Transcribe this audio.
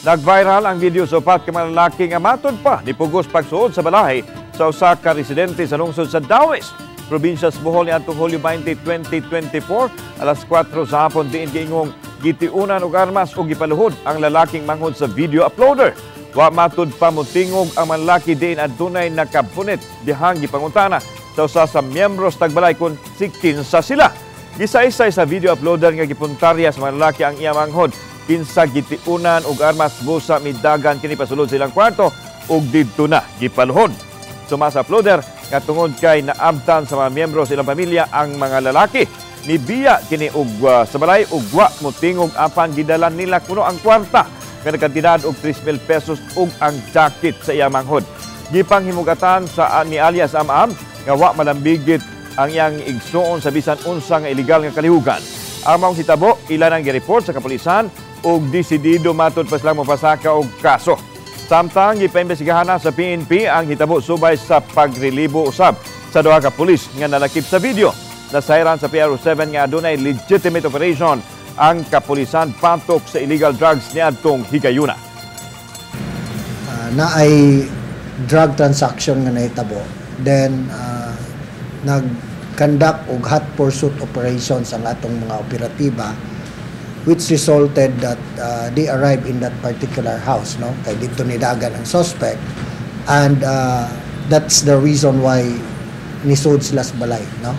Nag-viral ang video sa upat ka mga lalaki nga matud pa nipugos pagsuod sa balay sa usa ka residente sa lungsod sa Dauis, probinsya sa Bohol, niadtong Hulyo 20, 2024, alas 4 sa hapon, diin giingong gitiunan og armas ug gipaluhod ang lalaking manghod sa video uploader. Wa matud pa motingog ang mga lalaki diin adunay nakapunit dihang gipangutana sa usa sa miyembro sa tagbalay kung si kinsa sila. Gisaysay sa video uploader nga gipuntarya sa mga lalaki ang iyang manghod kinsa gitiunan og armas busa midagan kini pasulod sa ilang kwarto ug didto na gipaluhod. Suma sa uploader nga tungod kay naabtan sa mga miyembro sa ilang pamilya ang mga lalaki, nibiya kini og sa balay ug wa motingog apan gidalan nila kuno ang kwarta nga nagkantidad og 3,000 pesos ug ang jacket sa iyang manghod. Gipanghimugatan sa ni alias Am-am nga wa malambigit ang iyang igsuon sa bisan unsa nga illegal nga kalihukan. Ang maong hitabo ila nang gi-report sa kapulisan ug desidido matud pa silang mopasaka og kaso. Samtang gipaimbestigahan na sa PNP ang hitabo subay sa pagrelibo usab sa duha ka pulis nga nalakip sa video. Nasayran sa PRO7 nga adunay legitimate operation ang kapulisan patok sa illegal drugs niadtong higayuna. Naay drug transaction nga nahitabo, then nag-conduct og hot pursuit operations ang atong mga operatiba, which resulted that they arrived in that particular house, no, kay didto nidagan ang suspect, and that's the reason why nisod sila sa balay, no.